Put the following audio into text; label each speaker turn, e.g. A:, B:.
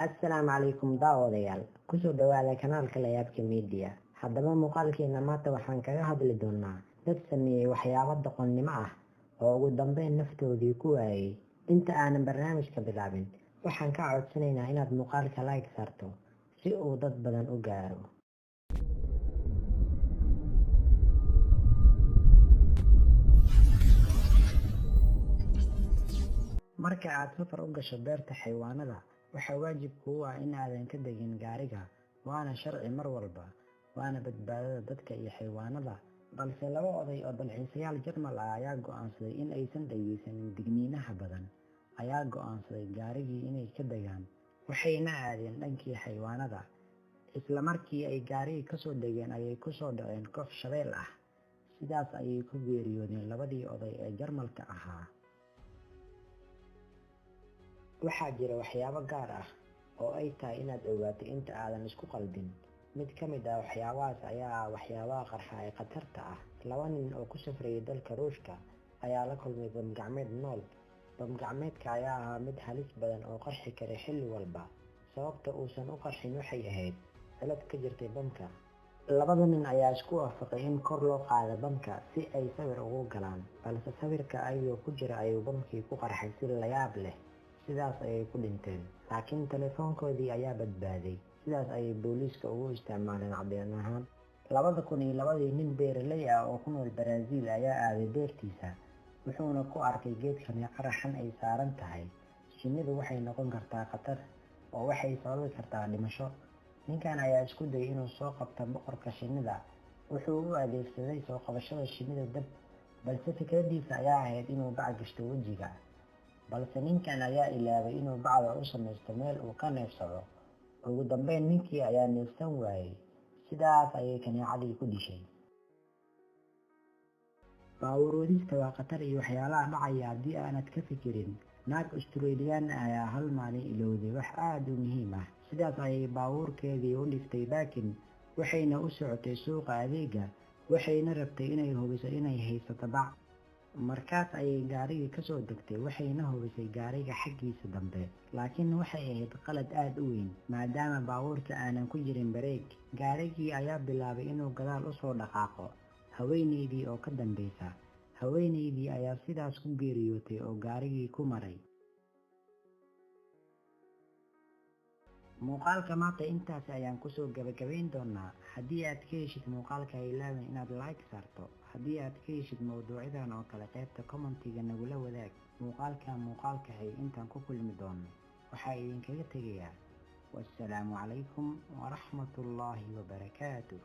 A: Assalaamu calaykum daawadayaal, kusoo dhawaada kanaalka Layaabka Media. Haddaba muuqaalkeena maanta waxaan kaga hadli doonaa dad sameeyey waxyaabo doqonnimo ah oo ugu dambeyn naftoodii ku waayey. Inta aanan barnaamijka bilaabin, waxaan kaa codsanaynaa inaad muuqaalka like saarto si uu dad badan u gaaro. Marka aad safar u gasho beerta xayawaanada, waxaa waajib kugu ah in aadan ka degin gaariga, waana sharci mar walba, waana badbaadada dadka iyo xayawaanada. Balse laba oday oo dalxiisayaal Jarmal ah ayaa go'aansaday in aysan dhageysanin digniinaha badan, ayaa go'aansaday gaarigii inay ka degaan, waxayna aadeen dhankii xayawaanada. Isla markii ay gaarigii kasoo degeen ayay kusoo dhaceen koox shabeel ah. Sidaas ayay ku geeriyoodeen labadii oday ee Jarmalka ahaa. Waxaa jira waxyaabo gaar ah oo ay tahay inaad ogaato inta aadan isku qaldin. Mid ka mid ah waxyaabahaas ayaa ah waxyaabaha qarxa ee khatarta ah. Laba nin oo ku safrayay dalka Ruushka ayaa la kulmay bam gacmeed nool. Bam gacmeedka ayaa ahaa mid halis badan oo qarxi kara xilli walba. Sababta uusan u qarxin waxay ahayd cilad ka jirtay bamka. Labada nin ayaa isku waafaqay in kor loo qaado bamka si ay sawir ugu galaan, balse sawirka ayagoo ku jira ayuu bamkii ku qarxay si layaab leh. Sidaas ayay ku dhinteen, laakiin telefoonkoodii ayaa badbaaday. Sidaas ayay booliiska ugu isticmaaleen caddeyn ahaan. 2002-dii, nin beeraley ah oo ku nool Brazil ayaa aaday beertiisa, wuxuuna ku arkay geed kaneeco raxan ay saaran tahay. Shinnidu waxay noqon kartaa khatar oo waxay sababi kartaa dhimasho. Ninkan ayaa isku dayay inuu soo qabto boqorka shinnida. Wuxuu u adeegsaday soo qabashada shinnida dab, balse fikradiisa ayaa ahayd inuu bac gashto wejiga. Balse ninkan ayaa ilaabay inuu bacda u samaysto meel uu ka neefsado. Ugu dambeyn ninkii ayaa neefsan waayay, sidaas ayay kaneecadii ku dishay. Baabuur wadista waa khatar iyo waxyaalaha dhacaya haddii aanad ka fikirin. Naag Australian ah ayaa hal maalin ilowday wax aad u muhiim ah. Sidaas ayay baabuurkeedii u dhigtay baakin, waxayna u socotay suuqa adeega, waxayna rabtay inay hubiso inay haysato bac. Markaas ayay gaarigii kasoo degtay, waxayna hubisay gaariga xaggiisa dambe, laakiin waxay ahayd qalad aad u weyn maadaama baabuurka aanan ku jirin bareeg. Gaarigii ayaa bilaabay inuu gadaal usoo dhaqaaqo haweeneydii oo ka dambeysa. Haweeneydii ayaa sidaas ku geeriyootay oo gaarigii ku maray. Muuqaalka maanta intaasi ayaan kusoo gabagabayn doonaa. Haddii aad ka heshid muuqaalka, ha ilaawin inaad like saarto. Haddii aad ka heshid mawduucyadan oo kale, qaybta commentiga nagula wadaag. Muuqaalka muuqaalka xig intaan ku kulmi doono, waxaa idinkaga tegayaa wassalaamu calaykum waraxmatullaahi wabarakaatuh.